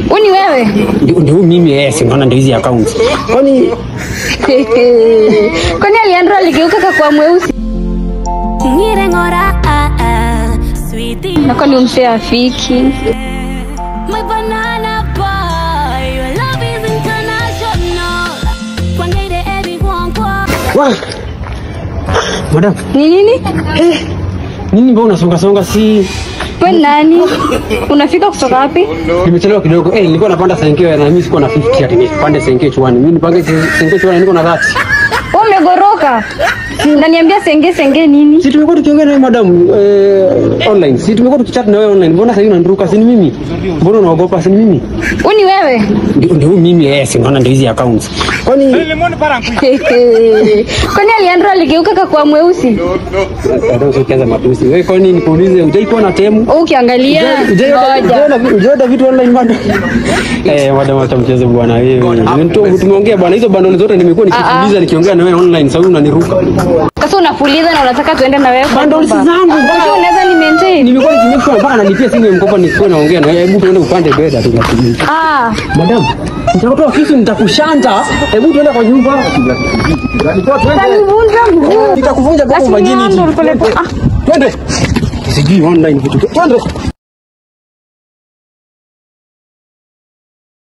Uni wewe? Ndio mimi si unaona ndio hizi accounts. Kwani kwani Alejandro aligeuka kwa mweusi? Na kwani umse afiki? My banana boy, your love is international. Wah. Madam. Ni nini? Nini mbona unasonga songa si? Wewe nani? Unafika kutoka wapi? Nimechelewa kidogo. Nilikuwa napanda Senkeo na mimi sikuwa na 50 ati nipande Senkeo chuani. Mimi nipange Senkeo chuani niko na 30. Wewe umegoroka. Unaniambia senge senge nini? Si tumekuwa tukiongea na wewe madam online. Si tumekuwa tukichat na wewe online. Mbona sasa hivi unaniruka? Si ni mimi? Mbona unaogopa? Si ni mimi? Uni wewe? Ndio mimi si unaona ndio hizi accounts. Kwani kwani Alejandro aligeuka kwa mweusi? Ndio ukianza matusi. Wewe kwani nikuulize hujaikuwa na temu? Ukiangalia hujaona vitu online madam? Madam acha mchezo bwana wewe. Tumeongea bwana hizo bundle zote nimekuwa nikifuliza nikiongea na wewe online sasa unaniruka. Sasa unafuliza na unataka tuende na wewe kwa bundles zangu. Sasa unaweza ni maintain. Nimekuwa nikimake mpaka analipia simu ya mkopo nikuwa naongea na wewe. Hebu tuende upande beda tu. Madam, nitakutoa kisu nitakushanta. Hebu tuende kwa nyumba. Nitakuvunja mguu. Nitakuvunja kwa majini. Twende. Sijui online vitu. Twende.